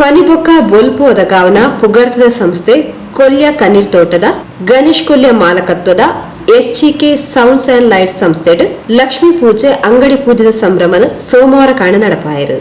ಧ್ವನಿ ಬೊಕ್ಕ ಬೊಲ್ಪು ಒದಗಾವನ ಪುಗರ್ತೆದ ಸಂಸ್ಥೆ ಕೊಲ್ಯ ಕಣ್ಣೀರ್ ತೋಟದ ಗಣೇಶ್ ಕೊಲ್ಯ ಮಾಲಕತ್ವದ ಎಸ್ಜಿಕೆ ಸೌಂಡ್ಸ್ ಅಂಡ್ ಲೈಟ್ಸ್ ಸಂಸ್ಥೆಡ್ ಲಕ್ಷ್ಮೀ ಪೂಜೆ ಅಂಗಡಿ ಪೂಜೆದ ಸಂಭ್ರಮದ ಸೋಮವಾರ ಕಾಣ ನಡಪಾಯೆರ್.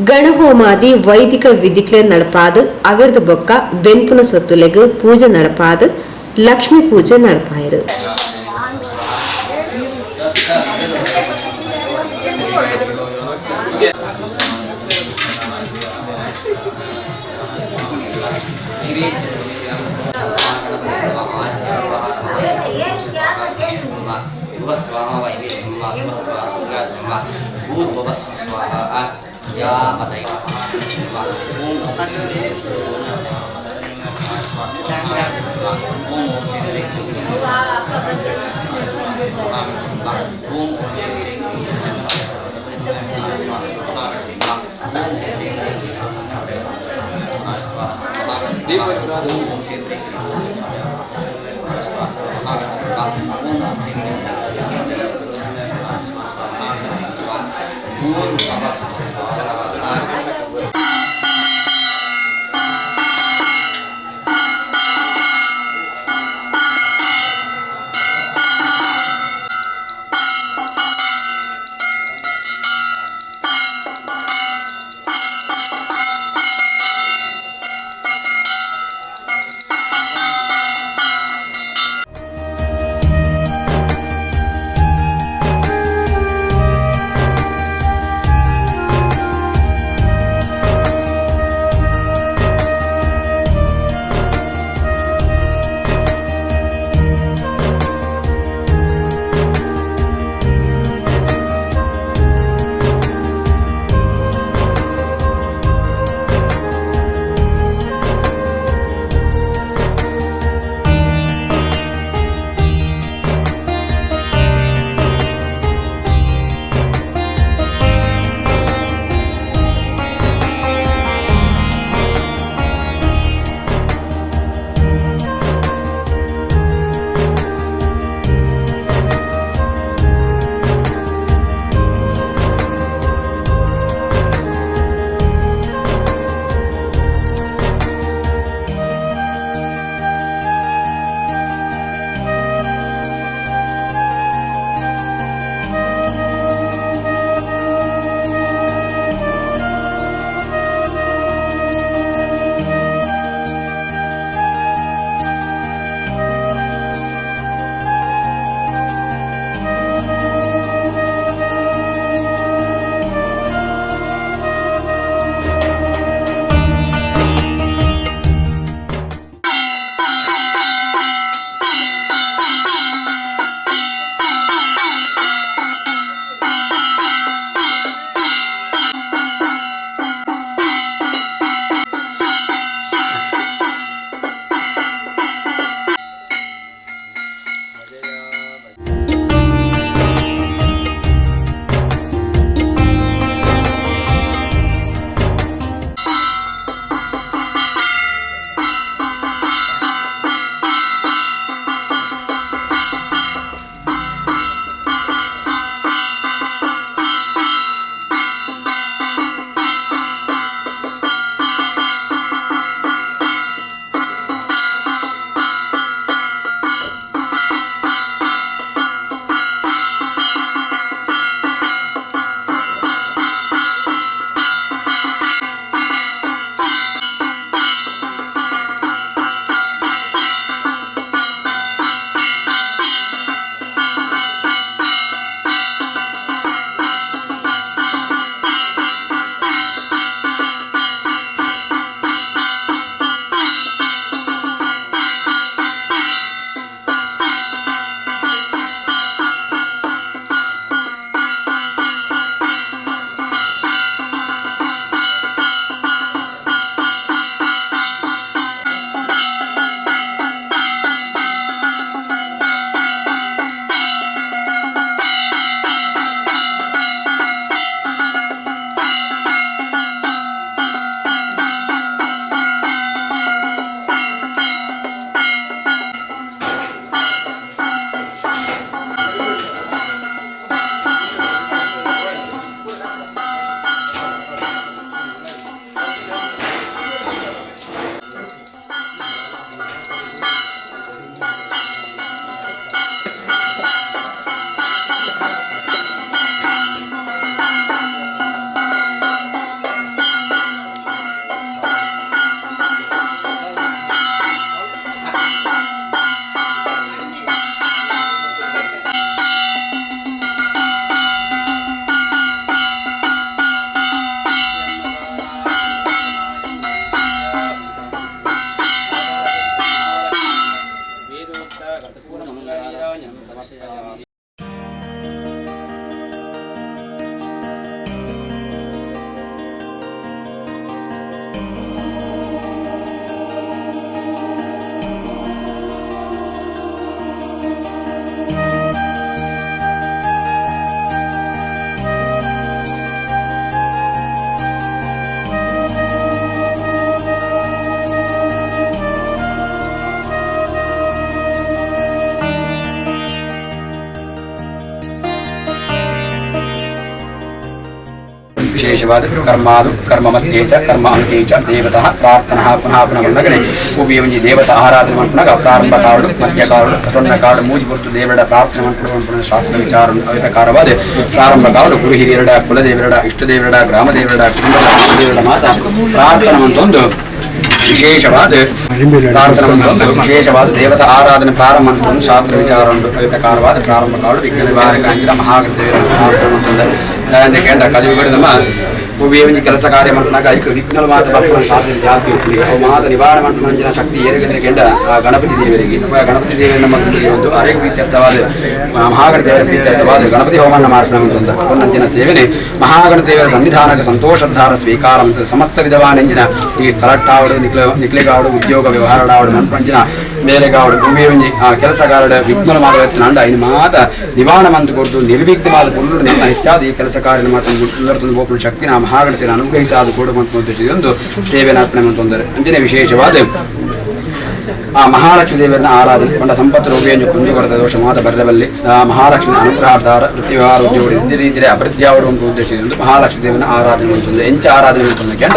ಗಣಹೋಮಾದಿ ವೈದಿಕ ವಿಧಿಕ್ಲೆ ನಡಪಾದ್ ಅವೆರ್ದ್ ಬೊಕ್ಕ ಬೆನ್ಪುನ ಸೊತ್ತುಲೆಗ್ ಪೂಜೆ ನಡಪಾದ್ ಲಕ್ಷ್ಮೀ ಪೂಜೆ ನಡಪಾಯೆರ್. ವಿಶೇಷವಾದ ಕರ್ಮಾದು ಕರ್ಮ ಮಧ್ಯೆ ಚ ಕರ್ಮ ಅಂತೆ ಚ ದೇವತಃ ಪ್ರಾರ್ಥನಾ ಪುನಃ ಪುನಃ ಬಂದಗನೆ ಉವಿ ಒಂಜಿ ದೇವತಾ ಆರಾಧನೆ ಮನ್ಪುನಗ ಪ್ರಾರಂಭ ಕಾಡು ಮಧ್ಯ ಕಾಡು ಪ್ರಸನ್ನ ಕಾಡು ಮೂಜಿ ಪೊರ್ತು ದೇವರ ಪ್ರಾರ್ಥನೆ ಮನ್ಪುನ ಶಾಸ್ತ್ರ ವಿಚಾರ ಅವೇ ಪ್ರಕಾರವಾದ ಪ್ರಾರಂಭ ಕಾಡು ಗುರು ಹಿರಿಯರಡ ಕುಲದೇವರಡ ಇಷ್ಟ ದೇವರಡ ಗ್ರಾಮ ದೇವರಡ ಕುಟುಂಬದ ದೇವರಡ ಮಾತ ಪ್ರಾರ್ಥನೆ ಮಂತೊಂದು ವಿಶೇಷವಾದ ಪ್ರಾರ್ಥನೆ ಮಂತೊಂದು ವಿಶೇಷವಾದ ದೇವತಾ ಆರಾಧನೆ ಪ್ರಾರಂಭ ಅಂತ ಶಾಸ್ತ್ರ ವಿಚಾರ ಉಂಟು. ಅವೇ ಪ್ರಕಾರವಾದ ಪ್ರಾರಂಭ ಕಾಡು ವಿಘ್ನ ನಿವಾರಕ ಅಂಚಿನ ಮಹಾಗಣ ದೇವರ ಪ್ರಾರ್ಥನೆ ಮಂತೊಂದು ಕೇಂದ್ರ ಕಲಿಯುಗಡು ನಮ್ಮ ಒವ್ವೇ ಒಂಜಿ ಕೆಲಸ ಕಾರ್ಯ ಮನ್ಪುನಗ ಐಕ್ ವಿಘ್ನಲು ಮಾತ ಬರ್ಪುನ ಸಾಧ್ಯತೆ ಜಾಸ್ತಿ ಉಪ್ಪುಂಡು. ಅವು ಮಾತ ನಿವಾರಣೆ ಮನ್ಪುನಂಚಿನ ಶಕ್ತಿ ಏರೆಗಂದ್ರೆ ಕೆಂಡ ಆ ಗಣಪತಿ ದೇವರಿಗೆ. ಆ ಗಣಪತಿ ದೇವರ ನಮ್ಮ ಒಂದು ಅರೆಗೆ ಪ್ರೀತ್ಯರ್ಥವಾದ ಮಹಾಗಣ ದೇವರ ಪ್ರೀತ್ಯರ್ಥವಾದ ಗಣಪತಿ ಹೋಮನ್ನ ಮಾರ್ಪಣೆ ಒಂದಂಚಿನ ಸೇವನೆ ಮಹಾಗಣ ದೇವರ ಸನ್ನಿಧಾನಕ್ಕೆ ಸಂತೋಷಧಾರ ಸ್ವೀಕಾರ ಮತ್ತು ಸಮಸ್ತ ವಿಧವಾನಂಚಿನ ಈ ಸ್ಥಳಟ್ಟಾವಡು ನಿಕ್ಲೆಗಾವಡು ಉದ್ಯೋಗ ವ್ಯವಹಾರಡಾವಡು ಮನ್ಪಂಚಿನ ಮೇಲೆಗಾವಡು ಒವ್ವೇ ಒಂಜಿ ಆ ಕೆಲಸಗಾರಡ ವಿಘ್ನಲು ಮಾತ ಐನ ಮಾತ ನಿವಾರಣ ಮಂತು ಕೊರ್ದು ನಿರ್ವಿಘ್ನವಾದ ಪುಲ್ಲು ನಮ್ಮ ಹೆಚ್ಚಾದ ಈ ಕೆಲಸ ಕಾರ್ಯ ಮಾತ ಮುಂದರ್ತೊಂದು ಬೋಪುನ ಶಕ್ತಿ ನಾ ಮಹಾಗಣತಿಯನ್ನು ಅನುಗ್ರಹಿಸಾದ ಕೊಡುವಂತ ಉದ್ದೇಶದೊಂದು ಸೇವೆನ ಅರ್ಪಣೆ ಮಂತೊಂದರೆ ಅಂಚಿನ ವಿಶೇಷವಾದ ಆ ಮಹಾಲಕ್ಷ್ಮೀ ದೇವರನ್ನ ಆರಾಧನೆ ಕೊಂಡ ಸಂಪತ್ತು ರೋಗಿಯನ್ನು ಕುಂದುಕೊರತ ದೋಷ ಮಾತ ಬರದವಲ್ಲಿ ಆ ಮಹಾಲಕ್ಷ್ಮಿ ಅನುಗ್ರಹಾಧಾರ ವೃತ್ತಿ ವ್ಯವಹಾರ ಉದ್ಯೋಗ ಇದ್ದ ರೀತಿಯ ಅಭಿವೃದ್ಧಿ ಆಡುವಂತ ಉದ್ದೇಶದಿಂದ ಮಹಾಲಕ್ಷ್ಮೀ ದೇವನ ಆರಾಧನೆ ಮಂತೊಂದು ಎಂಚ ಆರಾಧನೆ ಮಂತೊಂದು ಕೆಂಡ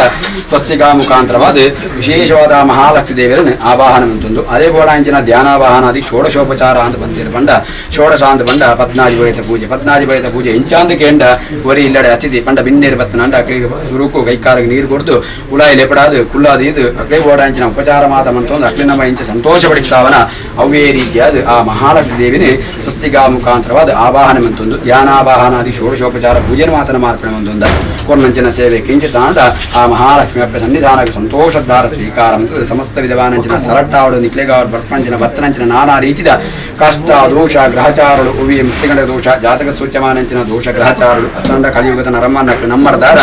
ಸ್ವಸ್ತಿಕಾ ಮುಖಾಂತರವಾದ ವಿಶೇಷವಾದ ಆ ಮಹಾಲಕ್ಷ್ಮೀ ದೇವರನ್ನು ಆವಾಹನ ಮಂತೊಂದು ಅದೇ ಬೋಡಾಂಚಿನ ಧ್ಯಾನಾವಾಹನಾದಿ ಷೋಡಶೋಪಚಾರ ಅಂತ ಬಂದಿರ ಬಂಡ ಷೋಡಶ ಅಂತ ಬಂಡ ಪದ್ನಾಜಿಬಯತ ಪೂಜೆ ಪದ್ನಾಜಿಬಯತ ಪೂಜೆ ಎಂಚಾಂದ ಕೇಂಡ ಒರಿ ಇಲ್ಲಡೆ ಅತಿಥಿ ಪಂಡ ಬಿನ್ನೇರು ಬತ್ತನಂಡ ಅಕ್ಲಿಗೆ ಸುರುಕು ಕೈಕಾರಿಗೆ ನೀರು ಕೊಡ್ದು ಉಳಾಯಿ ಲೆಪಡಾದು ಕುಲ್ಲಾದು ಇದು ಅಕ್ಲೆ ಬೋಡಾಂಚಿನ ಉಪಚಾರ ಮಾತ ಮಂತೊಂದು ಅಕ್ಲಿ ನಮ್ಮ ಇಂಚ ಸಂತೋಷಪಡಿಸ್ತಾವನ ಅವೇ ರೀತಿಯಾದ ಆ ಮಹಾಲಕ್ಷ್ಮೀ ದೇವಿನಿ ಸ್ವಸ್ತಿಗಾ ಮುಖಾಂತರವಾದ ಆವಾಹನೆ ಮಂತೊಂದು ಧ್ಯಾನಾವಾಹನಾದಿ ಷೋಡಶೋಪಚಾರ ಪೂಜೆ ಮಾತನ ಮಾರ್ಪಣೆ ಒಂದೊಂದ ಕೊರ್ನಂಚಿನ ಸೇವೆ ಕಿಂಚಿತಾಂಡ ಆ ಮಹಾಲಕ್ಷ್ಮಿ ಅಪ್ಪ ಸನ್ನಿಧಾನಕ್ಕೆ ಸಂತೋಷಧಾರ ಸ್ವೀಕಾರ ಅಂತ ಸಮಸ್ತ ವಿಧವಾನಂಚಿನ ಸರಟ್ಟಾವಡು ನಿಕ್ಲೆಗಾವಡು ಬರ್ಪಂಚಿನ ಬತ್ತನಂಚಿನ ನಾನಾ ರೀತಿಯ ಕಷ್ಟ ದೋಷ ಗ್ರಹಚಾರಳು ಉವಿ ಮುಕ್ತಿಗಂಡ ದೋಷ ಜಾತಕ ಸೂಚ್ಯಮಾನಂಚಿನ ದೋಷ ಗ್ರಹಚಾರಳು ಅತಂಡ ಕಲಿಯುಗದ ನರಮ್ಮನ ನಮ್ಮರ್ದಾರ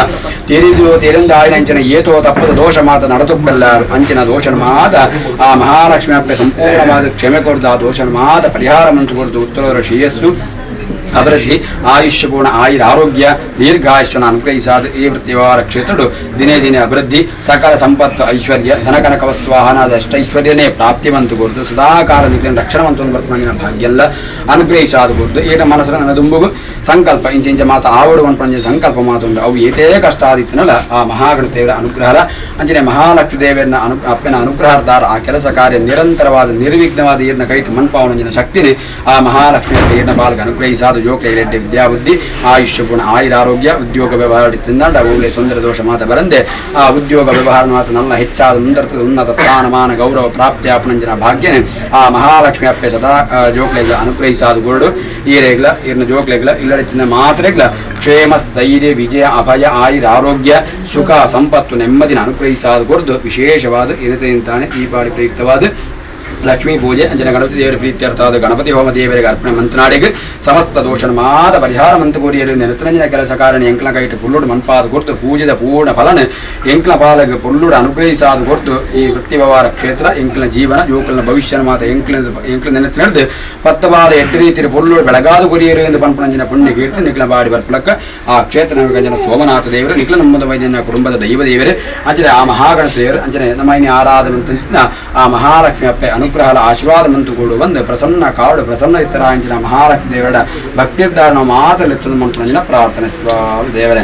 ತೇರಿದು ತೇರಿಂದ ಆಯ್ನಂಚಿನ ಏತೋ ತಪ್ಪದ ದೋಷ ಮಾತ ನಡೆದುಕ್ಕಲ್ಲ ಅಂಚಿನ ದೋಷನ ಮಾತ ಆ ಮಹಾಲಕ್ಷ್ಮಿ ಅಪ್ಪೆ ಸಂಪೂರ್ಣವಾದ ಕ್ಷಮೆ ಕೊರ್ದು ಆ ದೋಷನ ಮಾತ ಪರಿಹಾರ ಮಂತು ಕೊರ್ದು ಉತ್ತರರ ಶ್ರೇಯಸ್ಸು ಅಭಿವೃದ್ಧಿ ಆಯುಷ್ಯಪೂರ್ಣ ಆಯುರ ಆರೋಗ್ಯ ದೀರ್ಘಾಯುಷ್ಯನ ಅನುಗ್ರಹಿಸಾದ ಈ ವೃತ್ತಿ ವ್ಯವಹಾರ ಕ್ಷೇತ್ರಡು ದಿನೇ ದಿನೇ ಅಭಿವೃದ್ಧಿ ಸಕಲ ಸಂಪತ್ತು ಐಶ್ವರ್ಯ ಧನಕನಕ ವಸ್ತು ವಾಹನದ ಅಷ್ಟೈಶ್ವರ್ಯನೇ ಪ್ರಾಪ್ತಿವಂತು ಕೊರ್ದು ಸದಾಕಾಲ ನಿಗ್ರಹ ರಕ್ಷಣವಂತು ಬರ್ತಮಾನಿನ ಭಾಗ್ಯಲ್ಲ ಅನುಗ್ರಹಿಸಾದ ಕೊರ್ದು ಏನ ಮನಸ್ಸು ನನ್ನ ದುಂಬುಗು ಸಂಕಲ್ಪ ಇಂಚ ಇಂಚ ಮಾತ ಆವಡು ಪಂಜ ಸಂಕಲ್ಪ ಮಾತುಂಡು ಅವು ಏತೇ ಕಷ್ಟ ಆದಿತ್ತನಲ್ಲ ಆ ಮಹಾಗಣ ದೇವರ ಅನುಗ್ರಹ ಅಂಚನೆ ಮಹಾಲಕ್ಷ್ಮಿ ದೇವರನ್ನ ಅಪ್ಪನ ಅನುಗ್ರಹದಾರ ಆ ಕೆಲಸ ಕಾರ್ಯ ನಿರಂತರವಾದ ನಿರ್ವಿಘ್ನವಾದ ಈರ್ನ ಕೈಟ್ ಮನ್ಪಾವನಂಜಿನ ಶಕ್ತಿನೇ ಆ ಮಹಾಲಕ್ಷ್ಮಿ ಈರ್ನ ಬಾಲ್ಗೆ ಅನುಗ್ರಹಿಸಾದ ಜೋಕ್ಲೆರೆಡ್ಡಿ ವಿದ್ಯಾಬುದ್ಧಿ ಆಯುಷ್ಯ ಗುಣ ಆಯುರಾರೋಗ್ಯ ಉದ್ಯೋಗ ವ್ಯವಹಾರ ತಿಂದಾಂಡ ಒಳ್ಳೆ ತೊಂದರೆ ದೋಷ ಮಾತ ಬರಂದೆ ಆ ಉದ್ಯೋಗ ವ್ಯವಹಾರ ಮಾತ ನನ್ನ ಹೆಚ್ಚಾದ ಮುಂದರ್ತದ ಉನ್ನತ ಸ್ಥಾನಮಾನ ಗೌರವ ಪ್ರಾಪ್ತಿ ಆಪಣಂಜಿನ ಭಾಗ್ಯನೇ ಆ ಮಹಾಲಕ್ಷ್ಮಿ ಅಪ್ಪೆ ಸದಾ ಜೋಕ್ಲೆಗ್ಲ ಅನುಗ್ರಹಿಸಾದ ಗುರುಡು ಈರೇಗ್ಲ ಈರ್ನ ಜೋಕ್ಲೆಗ್ಲ ಇಲ್ಲಡೆ ಮಾತ್ರೆಗ್ಲ ಕ್ಷೇಮ ಸ್ಥೈರ್ಯ ವಿಜಯ ಅಭಯ ಆಯುರ ಆರೋಗ್ಯ ಸುಖ ಸಂಪತ್ತು ನೆಮ್ಮದಿನ ಅನುಗ್ರಹಿಸಾದ ಕೊರ್ದು ವಿಶೇಷವಾದ ಇನತೆಯಿಂತಾನೆ ಈ ಪಾಡಿ ಪ್ರಯುಕ್ತವಾದ ಲಕ್ಷ್ಮೀ ಪೂಜೆ ಅಂಜನ ಗಣಪತಿ ದೇವರ ಪ್ರೀತ್ಯರ್ಥವಾದ ಗಣಪತಿ ಹೋಮ ದೇವರಿಗೆ ಅರ್ಪಣೆ ಮಂತನಾಡಿಗೆ ಸಮಸ್ತ ದೋಷನ ಮಾದ ಪರಿಹಾರ ಮಂತ ಕೋರಿಯರು ನೆನತನಂಜನ ಕೆಲಸ ಕಾರಣ ಎಂಕ್ಲ ಕೈಟು ಪುಲ್ಲುಡು ಮನ್ಪಾದ ಕೊರ್ತು ಪೂಜೆದ ಪೂರ್ಣ ಫಲನ ಎಂಕ್ಲ ಪಾಲಗ ಪುಲ್ಲುಡು ಅನುಗ್ರಹಿಸಾದ ಕೊರ್ತು ಈ ವೃತ್ತಿ ವ್ಯವಹಾರ ಕ್ಷೇತ್ರ ಎಂಕ್ಲ ಜೀವನ ಜೋಕುಲನ ಭವಿಷ್ಯನ ಮಾತ ಎಂಕ್ಲ ಎಂಕ್ಲ ನೆನತು ನಡೆದು ಪತ್ತಬಾರ ಎಟ್ಟು ರೀತಿಯ ಪುಲ್ಲುಡು ಬೆಳಗಾದ ಕೊರಿಯರು ಎಂದು ಪನ್ಪುಣಂಜಿನ ಪುಣ್ಯ ಕೀರ್ತಿ ನಿಕ್ಲ ಬಾಡಿ ಬರ್ಪಲಕ್ಕ ಆ ಕ್ಷೇತ್ರ ನಮಗಂಜನ ಸೋಮನಾಥ ದೇವರು ನಿಕ್ಲ ನಮ್ಮದ ವೈದ್ಯನ ಕುಟುಂಬದ ದೈವ ದೇವರು ಅಂಚನೆ ಆ ಮಹಾಗಣತ ದೇವರು ಅಂಚನೆ ನಮ್ಮ ಇನಿ ಆರಾಧನೆ ಆ ಮಹಾಲಕ್ಷ್ಮಿ ಅಪ್ಪೆ ಅನುಗ್ರಹ ಆಶೀರ್ವಾದ ಮಂತು ಕೂಡು ಬಂದು ಪ್ರಸನ್ನ ಕಾಡು ಪ್ರಸನ್ನ ಇತ್ತರಾಂಚಿನ ಮಹಾಲಕ್ಷ್ಮಿ ದೇವರ ಭಕ್ತಿರ್ಧಾರಣ ಮಾತಲೆತ್ತೊಂದು ಮಂಟುನಂಜಿನ ಪ್ರಾರ್ಥನೆ ಸ್ವಾಮಿ ದೇವರೇ.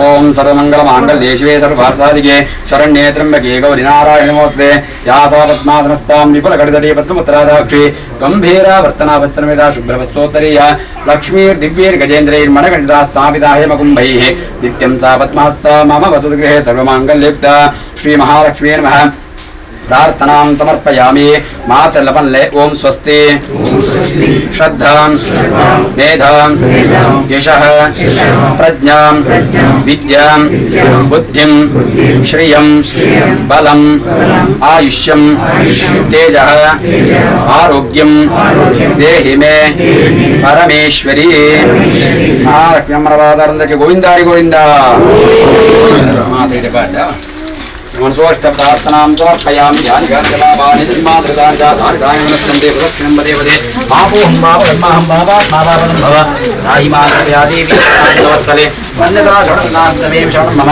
ಓಂ ಸರ್ವಮಂಗಳ ಮಾಂಗಲ್ಯೇ ಶಿವೇ ಸರ್ವಾರ್ಥಸಾಧಿಕೆ ಶರಣ್ಯೇ ತ್ರ್ಯಂಬಕೆ ಗೌರಿ ನಾರಾಯಣ ನಮೋಸ್ತುತೆ. ಯಾ ಸಾ ಪದ್ಮಾಸನಸ್ಥಾಂ ವಿಪುಲ ಕಡಿದಡಿ ಪದ್ಮಪುತ್ರಾದಾಕ್ಷಿ ಗಂಭೀರ ವರ್ತನಾವಸ್ತನವೇದ ಶುಭ್ರವಸ್ತೋತ್ತರೀಯ ಲಕ್ಷ್ಮೀರ್ದಿವ್ಯೈರ್ಗಜೇಂದ್ರೈರ್ಮಣಗಣಿತಾ ಸ್ಥಾಪಿತಾ ಹೇಮಕುಂಭೈಃ ನಿತ್ಯಂ ಸಾ ಪದ್ಮಹಸ್ತಾ ಮಮ ವಸತಿಗೃಹೇ ಸರ್ವಮಾಂಗಲ್ಯಯುಕ್ತ ಶ್ರೀ ಮಹಾಲಕ್ಷ್ಮೀ ನಮಃ. ಪ್ರಾರ್ಥನಾಂ ಸಮರ್ಪಯಾಮಿ. ಮಾತಲಪಲ್ಲೆ ಓಂ ಸ್ವಸ್ತಿ. ಶ್ರದ್ಧಾಂ ಮೇಧಾಂ ಯಶಃ ಪ್ರಜ್ಞಾಂ ವಿದ್ಯಾಂ ಬುದ್ಧಿಂ ಶ್ರಿಯಂ ಬಲಂ ಆಯುಷ್ಯಂ ತೇಜಃ ಆರೋಗ್ಯಂ ದೇಹಿ ಮೇ ಪರಮೇಶ್ವರಿ. ಮಹಾಲಕ್ಷ್ಮಿ ಅಮರವಾದಾರಂದಕ್ಕೆ ಗೋವಿಂದಾರಿ ಗೋವಿಂದ ಮಾತಾಡಿ ಮನಸೋಷ್ಟ ಪ್ರಾರ್ಥನಾಂ ಸಮರ್ಪಯಾಮಿ. ಯಾನಿ ಯಾನಿ ಜನ್ಮಾದೃತಾನಿ ಜಾತಾನಿ ತಾನಿ ಮನಸ್ಸಂದೇ ಪ್ರದಕ್ಷಿಣಂ ಪದೇ ಪದೇ ಪಾಪೋಹಂ ಪಾಪ ಕರ್ಮಾಹಂ ಪಾಪಾತ್ಮಾಪಾಪದಂ ಭವ ತಾಯಿ ಮಾತೃ ದೇವಿ ವತ್ಸಲೆ ವನ್ಯತಾ ಶರಣನಾಥಮೇವ ಶರಣಂ ಮಮ.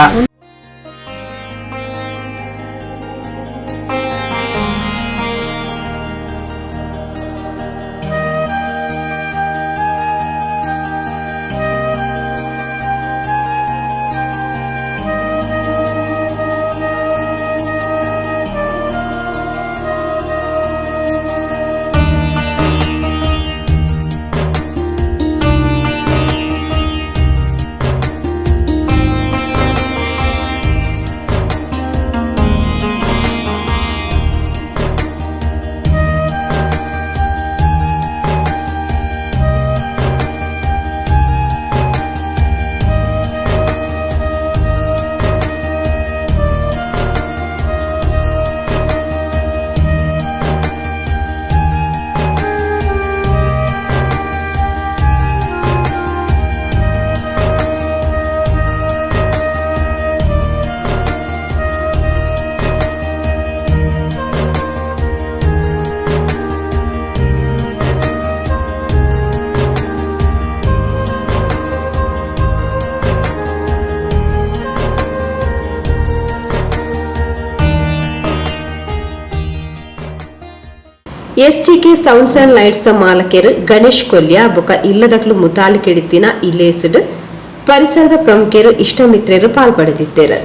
ಎಸ್ಜಿಕೆ ಸೌಂಡ್ಸ್ ಅಂಡ್ ಲೈಟ್ಸ್ ಮಾಲಕೆರ್ ಗಣೇಶ್ ಕೊಲ್ಯ ಬೊಕ ಇಲ್ಲದಕ್ಲು ಮುತಾಲಿಕೆಡಿತ್ತಿನ ಇಲೇಸ್ಡ್ ಪರಿಸರದ ಪ್ರಮುಖರು ಇಷ್ಟಮಿತ್ರರು ಪಾಲ್ಪಡೆದಿದ್ದರು.